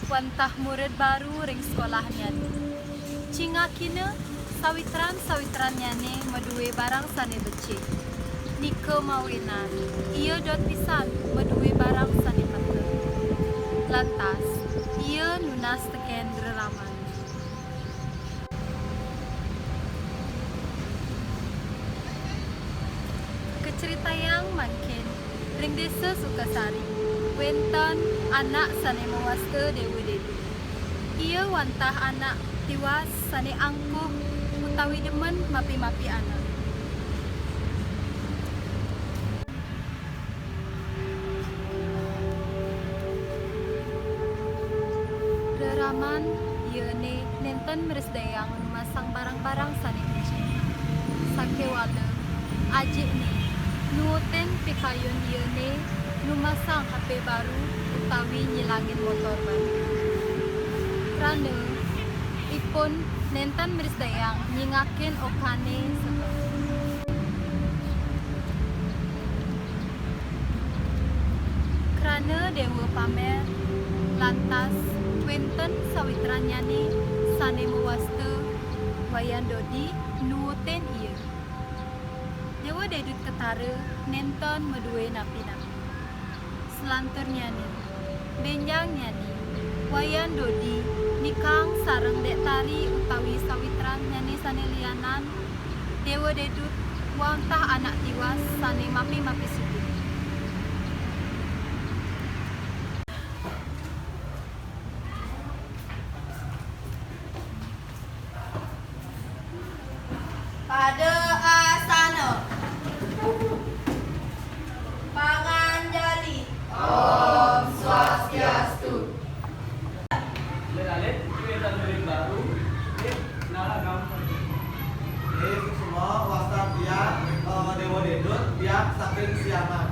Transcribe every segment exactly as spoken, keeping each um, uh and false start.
Wantah murid baru ring sekolahnyané. Cingakina sawitran-sawitranyané madué barang sané becik. Nika mawinan, ia dot pisan madué barang sané peteng. Lantas, ia nunas tekén reraman. Kacritayang mangkin, ring Désa Sukasari, wénten anak sané mawasta Déwa Dédut. Ia wantah anak tiwas sané angkuh utawi demen mapi-mapi anak. Reraman, ia né nénten mrasidayang numasang barang-barang sané becik. Sakéwala, ajikné nuutin pikayun ia né numasang H P baru utawi nyilangin motor baru. Krana ipun nénten mrasidayang nyingakin okané semeton. Krana Déwa Pamer, lantas wénten sawitrannyané sané mawasta Wayan Dodi nuutin ia. Déwa Dédut Ketara nénten madué napi-napi. Selanturnyané, bénjangnyané, Wayan Dodi nikaang sareng Dék Tari utawi sawitrannyané sané lianan, Déwa Dédut wantah anak tiwas sané mapi-mapi sujud. Pada asana. Panganjali. Om Swastiastu. Alit-alit, kita murid baru. Eh, kenalan nama. Eh, semua wasta tiang, eh, Déwa Dédut, tiang saking Siangan.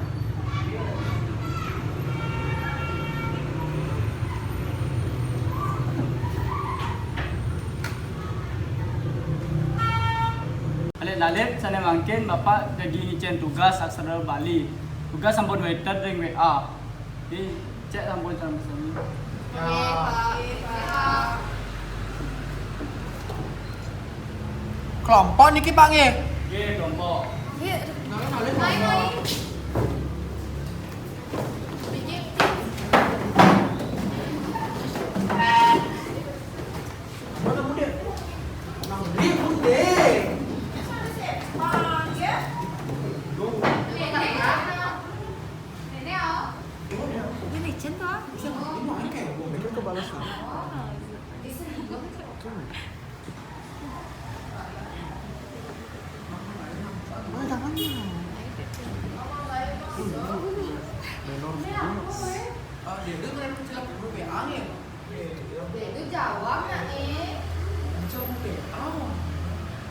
Alit-alit, sané mangkin Bapak jagi ngicén tugas aksara Bali. Tugas sampun wénten ring W A. Ih, cék sampun sami-sami. Ya. Kelompok niki, Pak, nggih? Nggih, kelompok. Nggih. Ngalih-ngalih kelompok. Mana mudik? Nang beli mudik. Duh. Ini licin tuh. Ini main kayak gua. Itu kebalas. Mana tangannya? Menor semua. Oh, dia tuh keren celak grup ya, angin. Itu jawab nak ni. Macam apa? Tahu.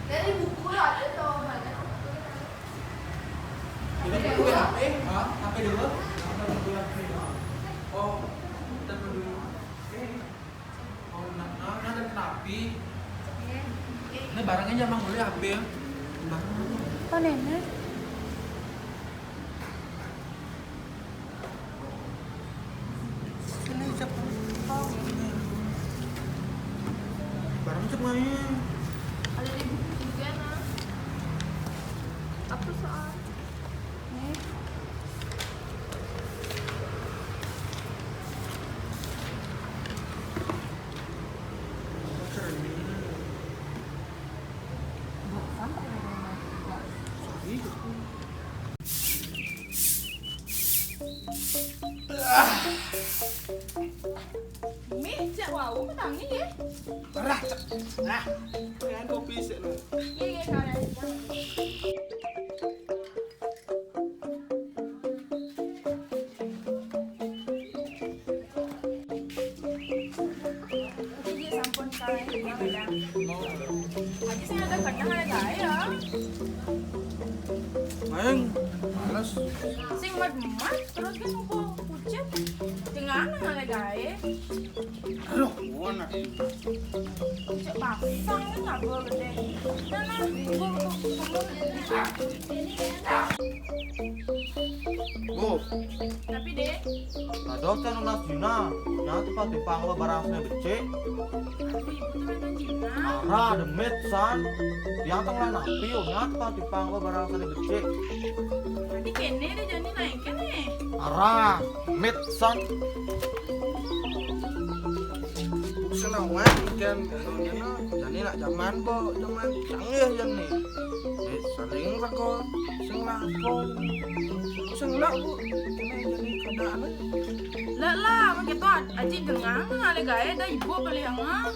Dari buku lah, ada tahu mana. Ini buku ya, H P? Ha? H P dulu? Apa buku ya, H P? Oh, kita dulu. Eh. Oh, nah, nah, nah, ada kenapi. Ini barangnya jangan boleh H P. Barang mana? Oh, nenek. Ini siapa? Barang cek main. Ada di buku juga, nah. Apa soal? Nih. Bukan, Pak, ada yang mau juga. Sorry. Mih, cek wau menangi ya. Parah, cek. Nah, pengen kopi sih, no. Iya, iya, kalian. Iya, sampun, Kak. Aja sing ada kadang ada gaya. Aing males. Sing mat-mat, terus kan ngumpul pucet. Sing lanang ada gaya. Aduh, mana? Cek basang kan nggak boleh gede. Nah, nah, gua, gua, gua, gua. Bu, tapi, Dek, ada kan nunas Cina, nya timpal-timpal anggo barang sane becik. Aku ibu tuh nonton Cina. Ara demit san. Tiang tengah napi, nya timpal-timpal anggo barang sane becik. Tadi kene deh jani naik kene. Ara demit san. Senawan ikan jani nak zaman, bo, zaman canggih jani. Eh, saling rako, sing lako. Sing laku, kena jani keadaan. Lah, lah, makin tuat. Aji gengang, ngale gae dah ibu paling hangat.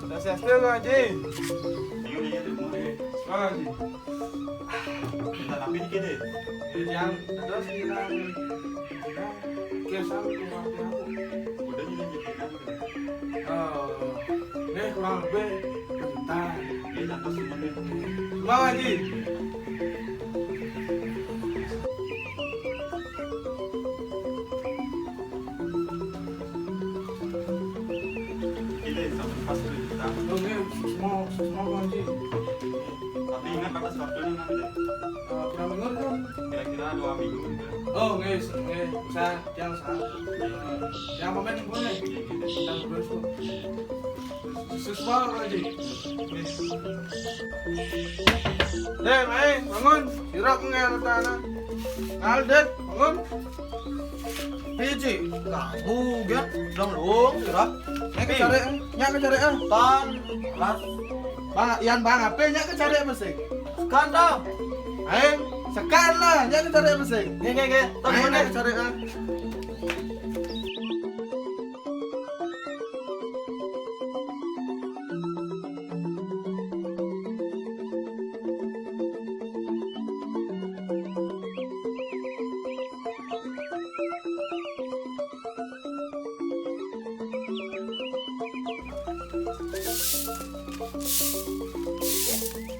Swastiastu, Bang Haji. Iya, iya, terima kasih. Bang Haji. Minta tapi dikit deh. Jadi yang terus hilang. Kiasan rumah aku. Udah jadi jadikan. Oh, nih kurang lebih bentar. Ini jatuh semenit. Bang Haji. Ini sampai pas dua juta. Oke, semua, semua Bang Haji. Tapi ingat batas waktunya nanti. Eh, berapa minggu, Bang? Kira-kira dua minggu gitu. Oh, nggih, nggih. Bisa, yang sama. Yang pemain minggu nih. Kita beres, Bu. Siswa lagi. Dek, mai, bangun. Sirap ngertana. Aldet, bangun. Biji, kamu gen, dong dong, sirap. Nya kecare, nya kecare, eh. Tan, las. Bang, Ian Bang, apa nya kecare apa sih? Sekan dah. Ayo, sekan lah, nya kecare apa sih? Nggih, nggih, nggih. Ayo, nya kecare, eh.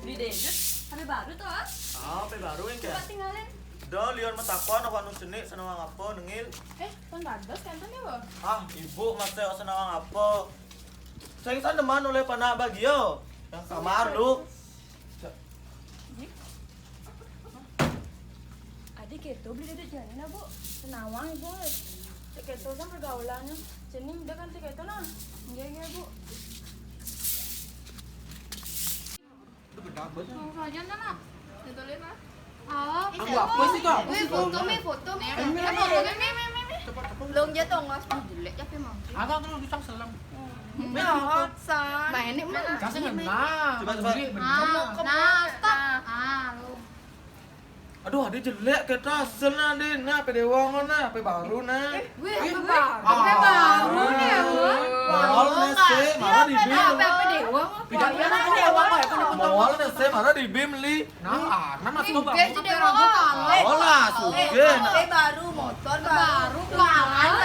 Beli dendut, H P baru tuh, ah? Ah, H P baru, engke? Coba tinggalin. Dah, lian metakon awak nu seni, senawang apa, nengil? Eh, kan dados, kan, ya, Bo? Ah, ibu, masa senawang apa? Saya sana mana oleh panak bagi yo? Yang kamar lu. Adi keto beli duduk jani na, Bu. Senawang, Bu. Cek keto kan pergaulannya. Cening dia kan cek keto nah. Nggih, nggih, Bu. Langsung aja, nah, nah. Ditulis, nah. Oh, anggo apa sih, Kak? Wih, foto mi, foto mi. Foto mi, mi, mi, mi. Cepet, cepet. Long jatuh, nggak sih? Jelek, tapi mau. Agak tuh bisa selam. Nah, san. Nah, ini mah. Kasih ngena. Coba, coba. Bener lah. Nah, stop. Ah, lu. Aduh, adi jelek kita asal nah, Din. Nah, P D W ngono nah, P baru nah. Wih, P baru. P baru nih, Bu. Mawal nah, se, marah di bim. P D W. Mawal nah, se, marah di bim, Li. Nah, ah, nah, Mas, coba. Olah, sugih. P baru, motor baru, baru.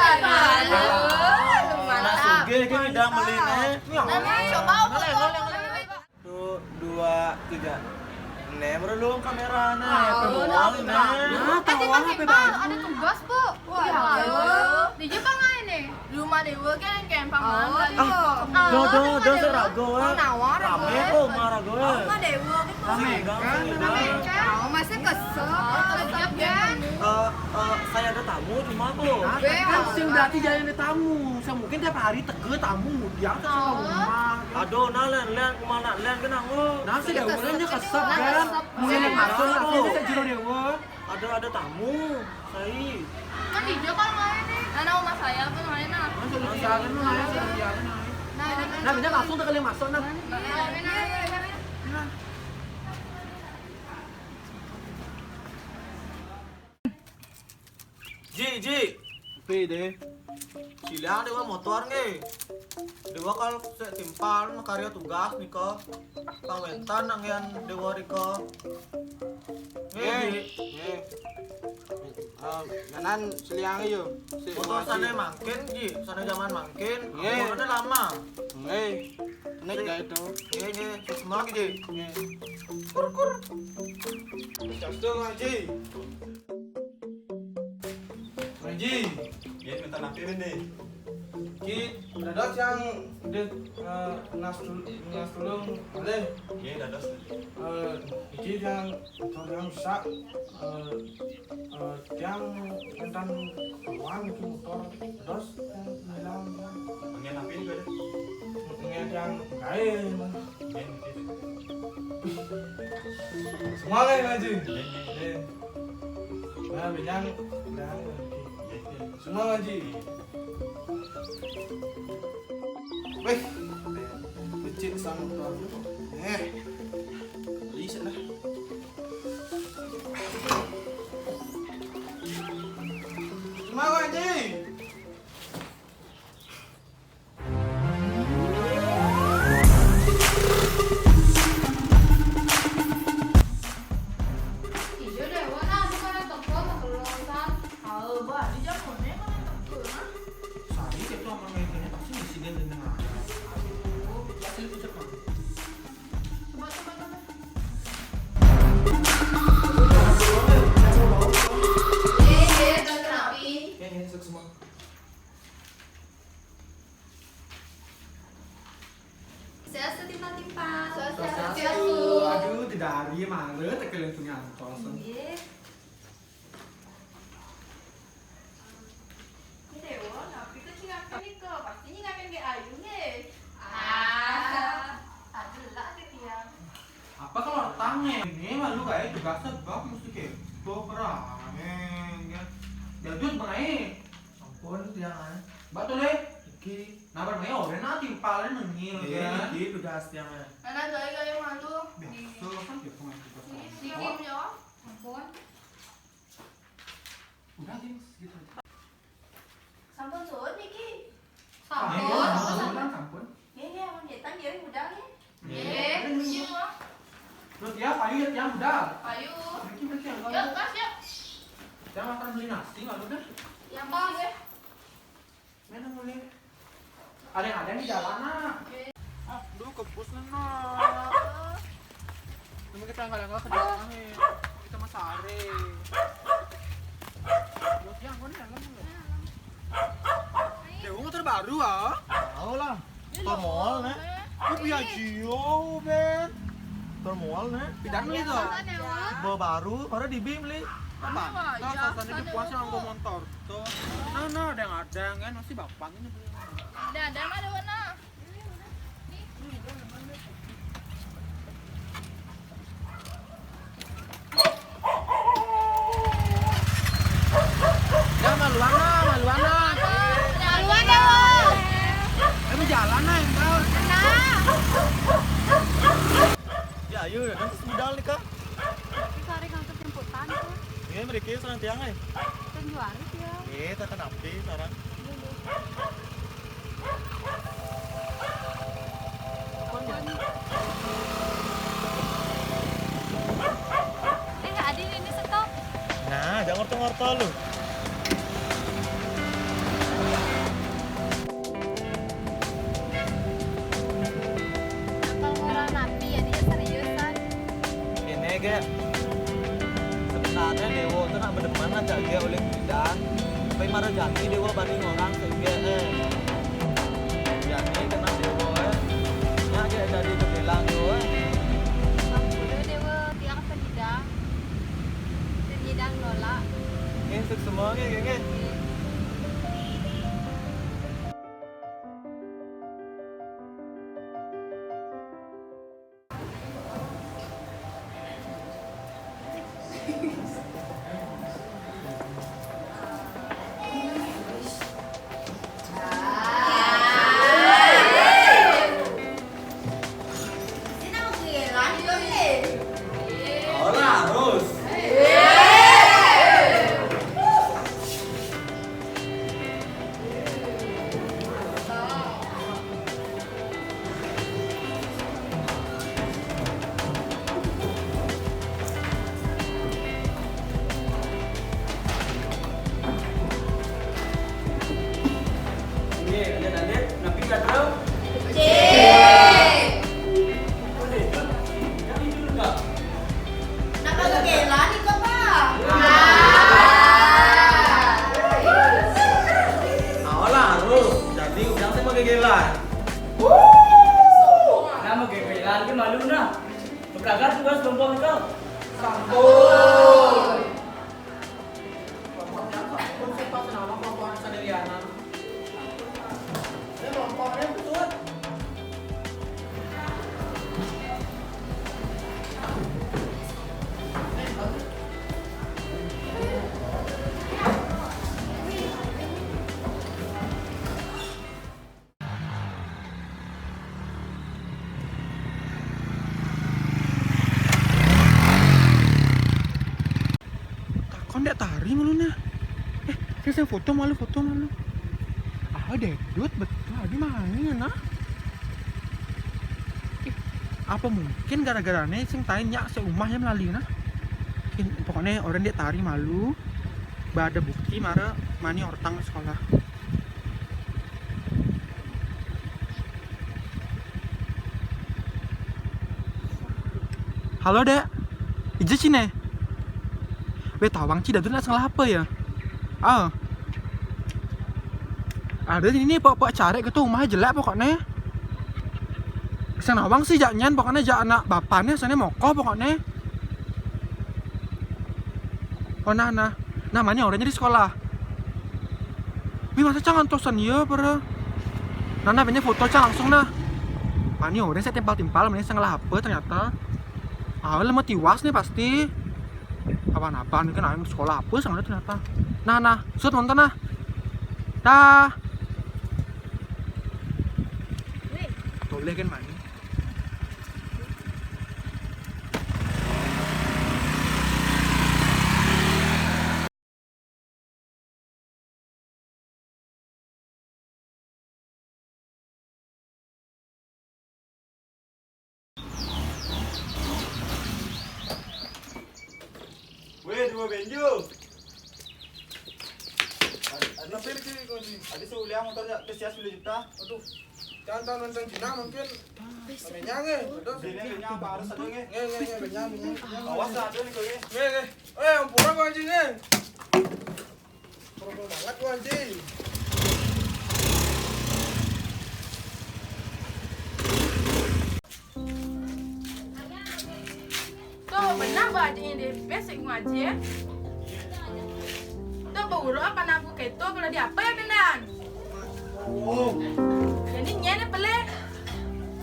Nah, sugih, gini dah beli nih. Nah, coba foto. Satu, dua, tiga. Nih, bro, lu kamera nih. Nah, tahu apa, Bang? Ada tugas, Bu. Waduh. Di Jepang aja nih. Di rumah Dewa kan kayak paman. Oh, do, do, do, serago. Nawar. Rame kok, marah gue. Rumah Dewa gitu. Rame kan? Rame kan? Oh, masa kesel. Siap kan? Eh, eh, saya ada tamu, cuma kok. Nah, kan sing berarti jadi ada tamu. Saya mungkin tiap hari teke tamu, dia ke rumah. Aduh, nah, Len, Len, kemana? Len, kenang lu. Nah, si Dewa nya kesep kan. Mulai masuk, langsung bisa jero Dewa. Ada, ada tamu, saya. Kan di Jepang main nih. Nah, nah, rumah saya apa main nah? Nah, sudah siapin, nah, sudah siapin, nah. Nah, nah, nah, kita langsung ke kali masuk, nah. Nah, nah, nah, nah, nah. Ji, Ji. Pi deh. Silang Dewa motor nggih. Dewa kal sek timpal makarya tugas nika. Pawentan anggihan Dewa rika. Nggih, Ji. Nggih. Eh, nyanan seliange yo. Sik. Foto sane mangkin, Ji. Sane jaman mangkin. Nggih. Umurne lama. Nggih. Nek gawe to. Nggih, nggih. Sukses mawon, Ji. Nggih. Kur, kur. Sukses, Ji. Ji. Nggih, pinten napi, Bende? Ki dados yang di, eh, ngas tul-, ngas tulung malih. Nggih, dados. Eh, iki yang motor yang rusak. Eh, eh, yang tentang kawan iki motor dados yang hilang. Nggih, napi, Bende? Nggih, yang lain. Nggih, nggih. Semangat, Haji. Nggih, nggih. Nggih. Nah, bilang, bilang, nggih. Semangat, Haji. Weh, becik sang motor. Eh, beli sana. Semangat, Haji. Ijo deh, wah, nah, bukan yang teko, mah kelosan. Halo, Bah, di jam mana, mana yang teko, nah? Sari itu aman main kayaknya pasti insiden di tengah. Aduh, pasti itu cepat. Coba, coba, coba. Iya, iya, iya, terapi. Ya, ya, sukses semua. Swastiastu, Timpa-Timpa. Swastiastu. Swastiastu. Aduh, tidak hari mana tekeling punya antos. Nggih. Ini Dewa, napi ke cingak ini ke? Pasti nyingak ke ayu nggih. Ah, ada lah ke tiang. Apa kalau tange? Ini malu kayak tugasnya bab mesti kepo perang. Jadul bengai. Ampun, tiang, ah. Mbak Tole. Iki. Nabar mayo, ora nak timpalin nengil, eh, kan? Iki tugas tiang, ah. Anak saya kayak malu. Biasa, kan dia pengen tugas. Niki, niki, ya. Ampun. Udah, Ding, segitu aja. Sampun suwun niki. Sampun. Sampun, sampun. Nggih, nggih, ampun nggih, tang nggih budal nggih. Nggih. Nggih, nggih. Terus ya, payu ya tiang budal. Payu. Niki, niki, ya, enggak. Yuk, Mas, yuk. Tiang akan beli nasi, malu deh. Ya, Mas. Mana mulai? Ada yang ada di jalan, nah. Aduh, kebus, nah. Ini kita nggak nggak kerja nih. Kita masare. Buat yang mana yang mana? Dewa motor baru, ah. Tahu lah. Motor mall, nih. Ini biar Jio, Ben. Motor mall, nih. Pidan beli tuh. Baru, baru di bim beli. Apa? Tahu, ya, rasanya sana dipuas sama motor. Tuh. Nah, nah, ada yang ada, kan? Masih bapak ini beli. Ada, ada, mah ada warna. Ya, maluan lah, maluan lah. Maluan lah. Ini jalan lah, enggak. Nah. Ya, ayo, ya, kan terus budal nih, Kak. Tapi sehari ngantuk jemputan tuh. Ini mereka serang tiang, eh. Kan juari dia. Eh, tak kenapa, sekarang. Eh, Adin, ini stop. Nah, jangan ngorto-ngorto lu. Kalau orang napi ya, dia seriusan. Ini, Gek. Sebenarnya Dewa tuh nak berdemen aja, Gek, oleh Pidan. Tapi marah jani Dewa banding orang, Gek, eh. Jani kena Dewa, eh. Nyak, Gek, jadi kebilang Dewa, eh. Bang Kuda Dewa, tiang penidang. Penidang nolak. Ini semua, Gek, Gek, Gek. Hola, Rus. Takon Dek Tari malu nah. Eh, sing, sing foto malu, foto malu. Ah, Dedut betul, adi main nah. Eh, apa mungkin gara-gara ne sing tain nyak seumah yang melali nah? Pokoknya orang Dek Tari malu, ba ada bukti mara mani ortang sekolah. Halo, Dek. Ije cine. Weh, tawang ci Dadut nak salah apa ya? Ah. Ada ini pok-pok carek gitu, rumah jelek pokoknya. Sing nawang sih jak nyen, pokoknya jak anak bapaknya sana mokoh pokoknya. Oh, nah, nah. Nah, mani orangnya di sekolah. Wih, masa cang antosan iya, para. Nah, nah, ini foto cang langsung, nah. Mani orang saya timpal-timpal, mani saya ngelah apa ternyata. Ah, lemah tiwas nih pasti. Apa-apa nih kan aing sekolah apa sangat ternyata. Nah, nah, sud nonton nah. Dah. Boleh kan mani. Weh, dua benjo. Ada pil sih kau ni. Ada seuliang motor ya, tes ya sepuluh juta. Aduh. Jangan tahu nonton Cina mungkin. Menyang eh. Aduh. Sini menyang apa harus ada nge? Nge nge nge menyang menyang. Awas lah ada nih kau nge. Nge nge. Eh, ampura kau anjing nge. Promo banget lu anjing. Tuh, benar bah anjingnya di P S ngaji ya. Tuh, bauru apa naku keto kalau di apa ya kendan? Oh. Jadi nyene pele.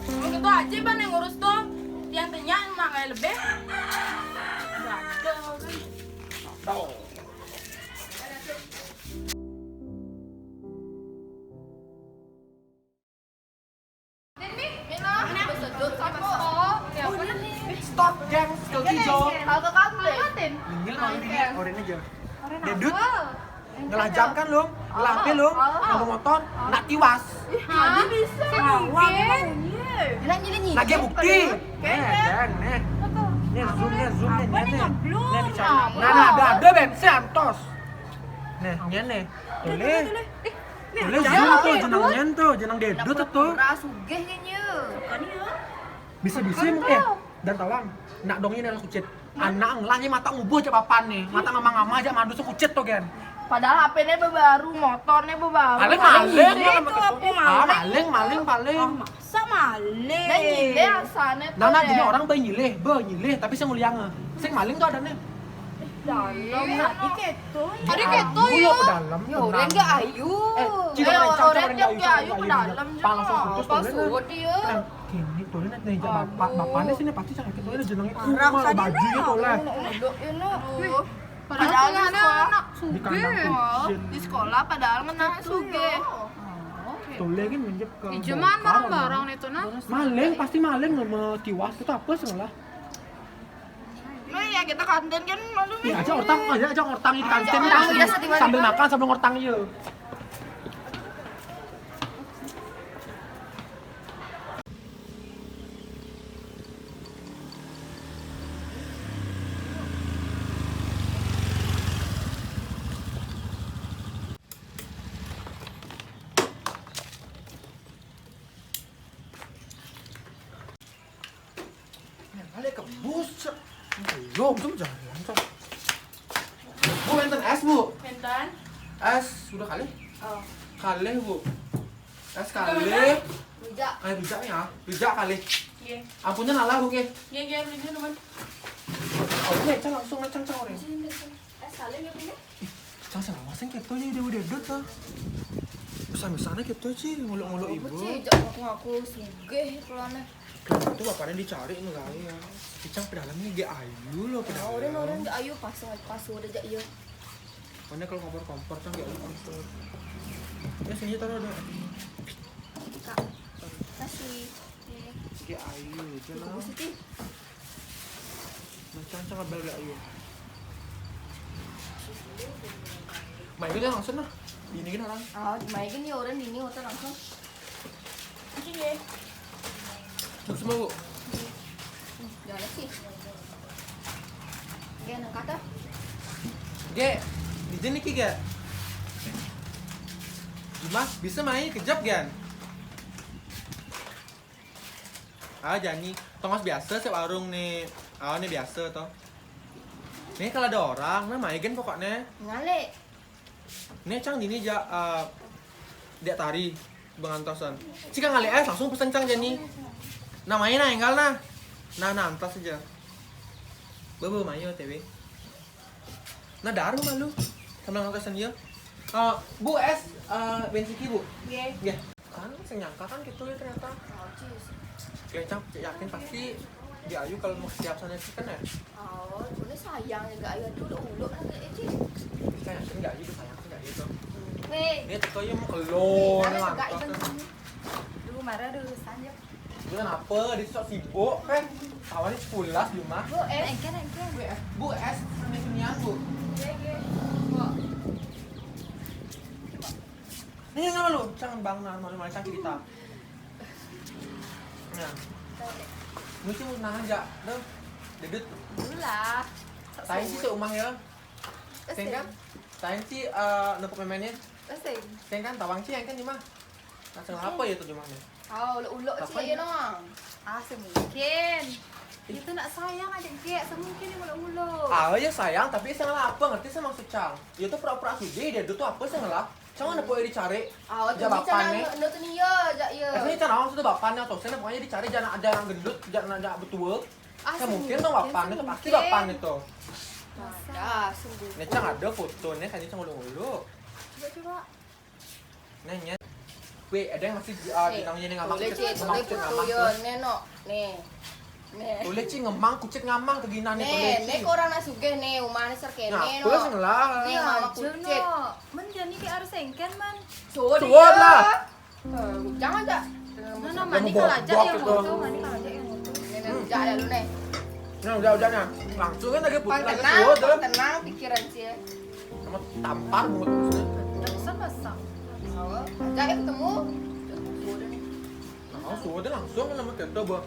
Mau gitu aja bah yang ngurus tuh. Yang tanya emang kayak lebih. Waduh. Tahu. Stop, gengs, kau hijau. Kalau ke kantin. Ningil malu dilihat orang aja. Dedut. Ngelah jam kan lu? Ngelah H P lu? Ngelah motor? Nak tiwas. Ih, bisa. Nage bukti. Nih, nih. Nih, zoom, nih, zoom, nih, nih, nih. Nih, bicara. Nah, nah, ada, ada, Ben, si Antos. Nih, nih, nih. Boleh. Boleh zoom tuh, jeneng nyen tuh, jeneng Dedut tuh. Sugih nya. Bisa-bisa emang, eh, dan tawang. Nak dong ini lah kucit. Anak ngelah nya mata ngubuh aja papan nih. Mata ngama-ngama aja mandus kucit tuh, gen. Padahal H P-ne baru, motorne baru. Paling maling, ah, maling, maling, paling. Masa maling? Dan nyilih asane tuh. Nah, nah, jadi orang bae nyilih, bae nyilih, tapi sing nguliange. Sing maling tuh adane. Dalam. Tadi keto. Tadi keto ya. Dalam. Ya, orang gak ayu. Eh, coba orang gak ayu, ayu ke dalam. Pang langsung putus tuh. Pas dia. Kini tuh lihat nih, bapak, bapaknya sini pasti sakit tuh, jenengnya kumal, bajunya tuh lah. Aduh. Padahal di sekolah, di sekolah padahal ngenah sugih. Tuh lihat kan minjem ke. Ijeman barang-barang itu nah. Maling, pasti maling sama tiwas itu apa sih malah? Nah, ya kita kantin kan malu nih. Ya aja ortang, aja aja ortang di kantin kan. Sambil makan sambil ngortang ya. Balik ke bus. Yo, itu jalan, Cok. Bu, enten es, Bu. Enten. Es, sudah kali? Oh. Kali, Bu. Es kali. Rujak. Kayak rujak ya. Rujak kali. Iya. Ampunnya nalah, Bu, nggih. Iya, iya, rujak, teman. Oh, iya, Cang, langsung, Cang, Cang, orang. Sini, sini. Es kali ya, Bu, ya? Cang, sing awas sing kéto nya, Déwa Dédut lah. Bisa-bisanya kéto, Ci, nguluk-nguluk ibu. Ci, jak ngaku-ngaku sugih pulangnya. Lah, itu bapaknya dicari nih kali ya. Cang, padahal ini gak ayu loh, Nah, padahal. Orang-orang jak ayu, pas pas udah jak iya. Mana kalau kompor-kompor, Cang, gak ayu kompor. Ya, sini taruh deh. Kak, kasih. Nih, Gak ayu aja lah. Ibu Siti. Nah, Cang, Cang, abal gak ayu. Main aja langsung lah. Ini kan orang. Ah, main kan ya orang ini hotel langsung. Ini ya. Semua, Bu. Jangan sih. Oke, nang kata. Gé, di sini ki gak? Mas, bisa main kejap kan? Ah, jani. Tongos biasa sih warung nih. Ah, ini biasa toh. Nih kalau ada orang, nah main kan pokoknya. Ngale. Nih, Cang, ini aja, eh, dia tari pengantosan. Cika ngalih es langsung pesen, Cang, jani. Namanya nah, enggak nah. Nah, nah, antas aja. Bawa mayo T W. Nah, daru malu. Sama ngantosan dia. Eh, Bu, es, eh, bensiki, Bu. Ye. Ya. Kan sing nyangka kan gitu ya ternyata. Oh, cis. Ya, Cang, Cik yakin pasti di Ayu kalau mau siap sana sih kan ya. Oh, ini sayang ya gak ayu tuh udah uluk lagi, eh, Ci. Cang yakin gak Ayu sayang sih gak gitu. Hei. Ini teko ya mau kelo Mana nih juga mantap. Iben sini. Dulu marah dulu sanjep. Dia kenapa? Dia sok sibuk kan. Awalnya sekolah di rumah. Bu, eh, engken engken. Bu, es, Bu, es, sampai sinian, Bu. Ye, ye. Kok Nih, nggak malu, jangan bang, nah, malu malu cerita. Nah, mesti mau nang aja, tuh, Dedut. Dulu lah. Tain sih seumah ya, sing kan? Tain sih, eh, nepuk memennya, Sing. Sing kan, tawang sih yang kan cuma. Nah, sing apa ya tuh cuma nih? Oh, uluk-uluk Apa sih ya? No. Ah, sih mungkin. Itu nak sayang aja kayak semungkin uluk-uluk. Ah, ya sayang, tapi sing apa ngerti sih maksud Cang? Ya tuh pura-pura sudi, Dedut tuh apa sih ngelah? Cang mana boleh dicari? Oh, Jawab tuh apa nih? Anu tuh nih ya, jak ya. Rasanya Cang langsung tuh bapaknya tuh, saya pokoknya dicari jangan ada yang gendut, jangan ada betul. Ah, Saya mungkin sih tuh bapaknya tuh pasti mungkin. bapaknya tuh. Ada sungguh. Nih Cang ada fotonya kan Cang uluk-uluk. Coba coba. Nanya. Weh, ada yang masih uh, Eh, bintangnya ini ngamang boleh kucit, sih, ngamang boleh kucit, foto ngamang ya, tuh. Neno. Nih. Nih. Boleh sih ngemang kucit ngamang ke gina nih, boleh Nih, sih. nih orang nak sugih nih, umane serkene Nah, no. aku sing lah. Nih mama Aja kucit. No. Men jani ki harus engken man. Suwun Suwun lah. Eh, jangan jak. No no mani kalau aja yang foto, mani kalau aja yang foto. Nih, nih, jak lalu nih. Nah, udah udah nah. Langsung kan lagi Pang putus lagi tenang, suwun tuh. Pang tenang pikiran sih. Sama tampar mulut terus. Terus masa? Oh, jak ya ketemu. Nah, suwun tuh langsung sama kita bah.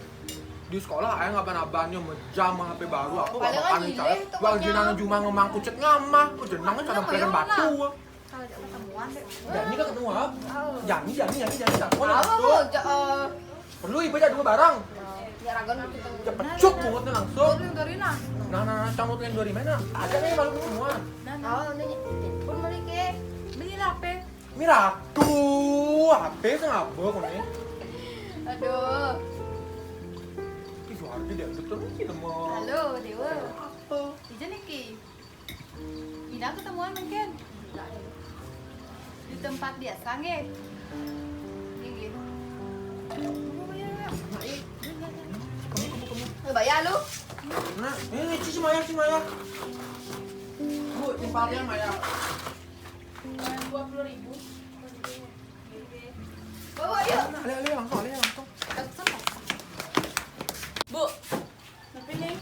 Di sekolah ayah ngaban-abannya mejam H P baru aku Paling apa kan gile cara. tuh Wah, pokoknya. Gina cuma ngemang kucit ngamah, aku jenang kan ada Kenapa pelajaran ya, batu. Kalau ajak ketemuan deh. Jani kan ketemu apa? Jani, Jani, Jani, Jani, tak boleh Apa langsung. mau jak eh, Perlu ibu aja dua barang. ya ragon gitu. Ya pecuk mulutnya langsung. Dulu dari nah. Nah, nah, nah, cang mulutnya dua di mana? Ada nih malu semua. Nah nah. Oh, ini pun beli ke. Beli lah P. Miratu, H P sing apa kok nih? Aduh. Ih, Suhardi dia betul sih temu. Halo, Dewa. Apa? Ija niki. Ina ketemuan mungkin. Di tempat biasa nggih. Nggih. Nah, iya. Kamu, kamu, kamu. Nggak bayar lu? Nah, ini Ci Maya, Ci Maya. Bu, timpalnya Maya. Dua puluh ribu. Bawa yuk. Nah, alih, alih langsung, alih langsung. Bu. Tapi nih.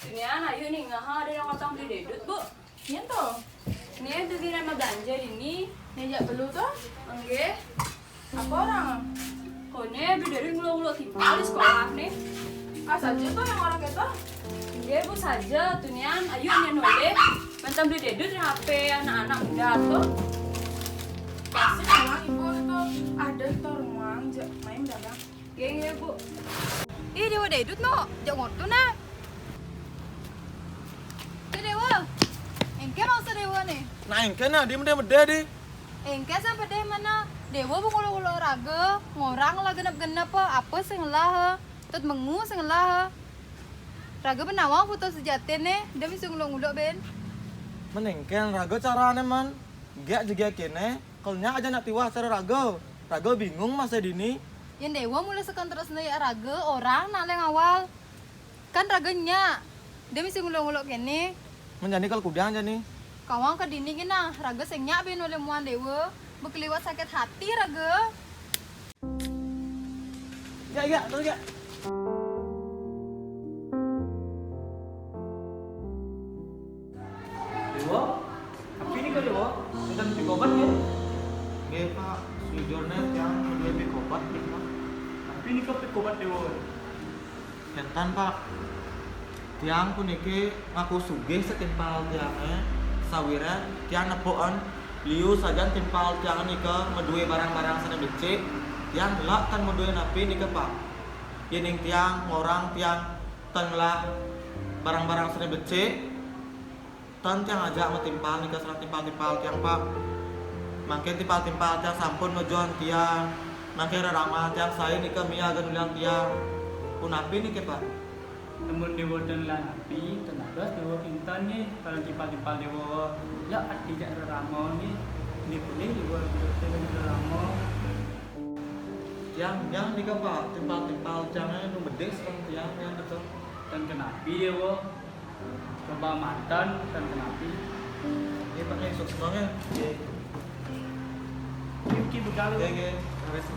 Ini anak yuk nih ngaha ada yang orang beli dedut bu. Ini tuh. Ini tuh kira mah belanja ini. Ini jak perlu tuh. Enggak. Apa orang? Kone beli dedut ngulo-ngulo timpal di sekolah nih. Ah saja tuh yang orang kata. Enggak bu saja tuh nian ayo nian noleh. Mantan beli dedut yang H P anak-anak muda tuh. Pasti memang ibu itu ada itu rumah main dagang. Geng ya bu. Ih, Dewa Dedut no. Jak ngotu nah. Ke Dewa. Engke mangsa Dewa nih. Nah, engke nah, dia mede-mede deh. Engke sampai deh mana? Dewa bu ngulo-ngulo raga, ngorang lah genep-genep apa sing lah. Tut mengu sing lah. Raga benawang foto sejatine, dia mesti ngulo-ngulo ben. Mending kén raga carané, Man. Gék jegék kéné, kal nyak aja nak tiwah cara raga. Raga bingung masa dini. Yén déwa mulai seken terus né ya raga, orang nak leng awal. Kan raga nyak, dia mesti nguluk-nguluk kéné. Men jani kal kudang jani. Kawang ka dini gina, raga sing nyak bin oleh muan déwa, bekeliwat sakit hati raga. Ya, ya, terus ya. Déwa, tapi ini kan Déwa, bukan pikobat ya? Nggih, Pak. Sejujurnya tiang lebih pikobat, Pak. Tapi ini kan pikobat Déwa. Kénten, Pak. Tiang puniki ngaku sugih setimpal tiangé, sawiré tiang nepuken liu sajan timpal tiang nika madué barang-barang sané becik, tiang ngelak tan madué napi nika, Pak. Yéning tiang ngorang tiang tan ngelak barang-barang sané becik, tan tiang ajak matimpal nika sareng timpal-timpal tiang, Pak. Mangkin timpal-timpal tiang sampun majuang tiang. Mangkin rerama tiang saé nika miaga nuliang tiang. Punapi niki, Pak? Lamun Déwa tan ngelak napi, tan dados Déwa kinten nggih, kalian timpal-timpal Déwa. Lek ati jak rerama nggih, nggih boleh Déwa kinten rerama. Tiang, tiang nika, Pak, timpal-timpal tiang nu medis kan tiang, tiang nika. Tan kenapi Déwa. Coba manten, tan kenapi. Nggih, Pak, nggih, sukses, Bang, ya. Nggih. Nggih, nggih, begal. Nggih, nggih. Terus.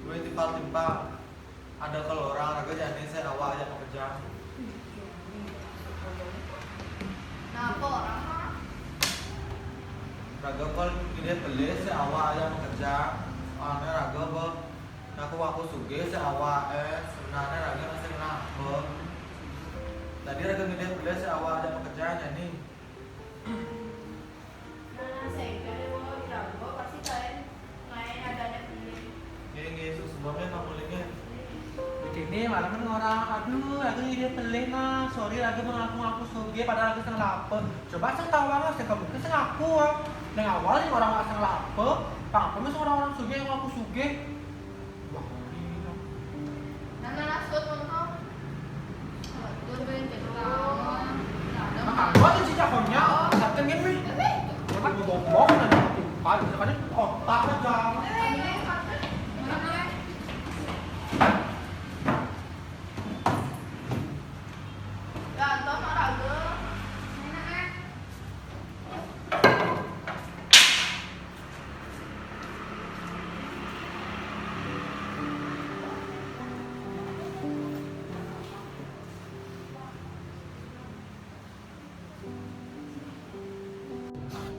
Duit timpal-timpal. Ada kal orang raga jani sing awak ajak makejang. Napa orang, Pak? Raga kal ngidih pelih sing awak ajak makejang. Soalné raga ba ngaku-ngaku sugih sing awak, eh, sebenarné raga masih ngelak ba. Tadi raga ngidih pelih sing awak ajak makejang jani. Nah, saya kira mau dirago, pasti kalian main adanya beli. Nggih, nggih, suk sebelumnya Pak Muling, nggih. Begini, malam kan orang, aduh, aku ini pelih, nah, sorry, lagi mengaku-ngaku sugih, padahal aku setengah lapar. Coba saya tahu banget, saya kamu ke ngaku, ah. Nang awal nih orang setengah lapar, apa mesti orang-orang sugih ngaku sugih? Wah, iya. Nana, lasut, Bang, kau. Nah, aku ada cicak konyol, dateng kan, Mi? Kan gue goblok, nanya timpal, gitu kan, otak aja.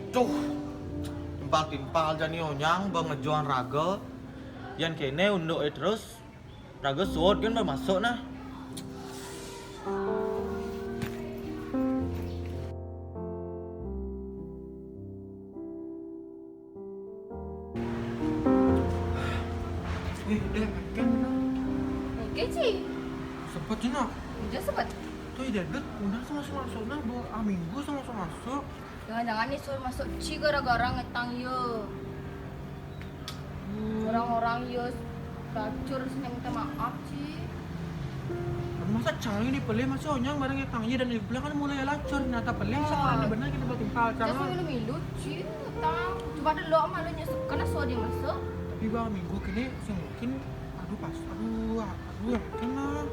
Duh, timpal-timpal jani onyang ba ngejuang raga. Yan kéné unduké terus, raga suud kan ba masuk nah. Wih, udah makan nah. Oke, Ci. Sepet cina. Udah sepet. Tuh, ida dek, udah sama masuk nah, dua minggu sama masuk. Jangan-jangan nih suruh masuk Ci gara-gara ngetang yo. Orang-orang yo lacur sing minta maaf, Ci. Masa cang ini pelih masih onyang barang ngetang iya dan di belakang mulai lacur, nyata pelih sama ada benar kita bertimpal cang. Milu-milu, Ci, ngetang. Coba dulu malunya kena suruh dia masuk. Tapi bang minggu kini sing mungkin, aduh pas, aduh, aduh, kena.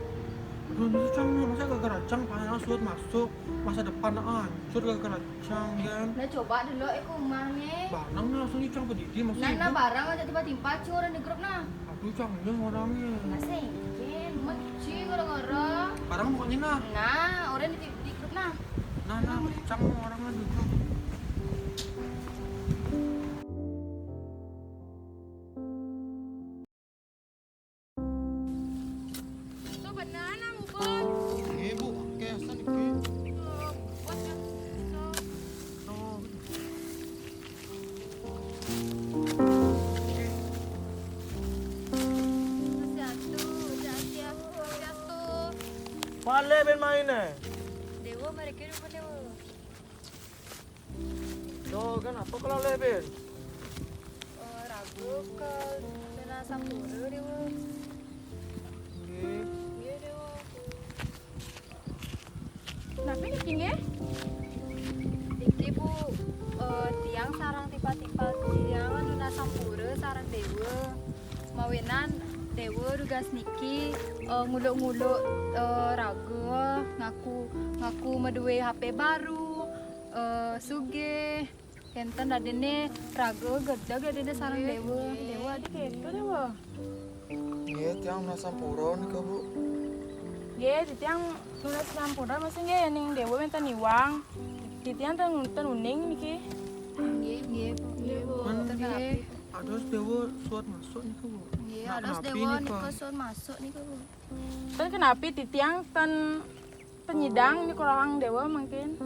Aduh, itu cang, masa gara-gara cang panas suruh masuk, masa depan hancur gara-gara cang kan. Nah, coba dulu eh ke rumahnya. Barang nih langsung nih cang pedidi maksudnya. Nah, nah, barang aja tiba-tiba curang di grup nah. Aduh, cang, iya orangnya. Nah, sengken, meci gara-gara. Barang pokoknya nah. Nah, orang di, di grup nah. Nah, nah, cang orangnya di grup. Tuh beneran ah, mukul. Nggih, Bu, kesan iki. Tuh, buat ya. Tuh. Alé bén main é. Déwa, mriki rupane, Déwa. Yo, kan apa kalau alé bén? Eh, raga ka Nunas Sampura, Déwa. Nggih. Nggih, Déwa. Kenapa niki nggih? Niki, Bu, eh, tiang sareng timpal-timpal tiang Nunas Sampura sareng Déwa. Mawinan Déwa dugas niki, eh, nguluk-nguluk, eh, raga, ngaku, ngaku madué H P baru, eh, sugih. Kénten dadiné raga gedeg dadiné sareng Déwa. Déwa adi kéto, Déwa. Nggih, tiang Nunas Sampura nika, Bu. Nggih, titiang Nunas Sampura masih nggih ning Déwa wénten iwang. Titiang ten, ten uning niki. Nggih, nggih, Bu. Nggih, Bu. Kan Ten nggih. rapi. Ados Déwa suwun masuk nika, Bu. Nggih, Nak ados napi Déwa nika? Nika suwun masuk nika, Bu. Ten kenapi titiang ten penyidang niku rahang Déwa mungkin.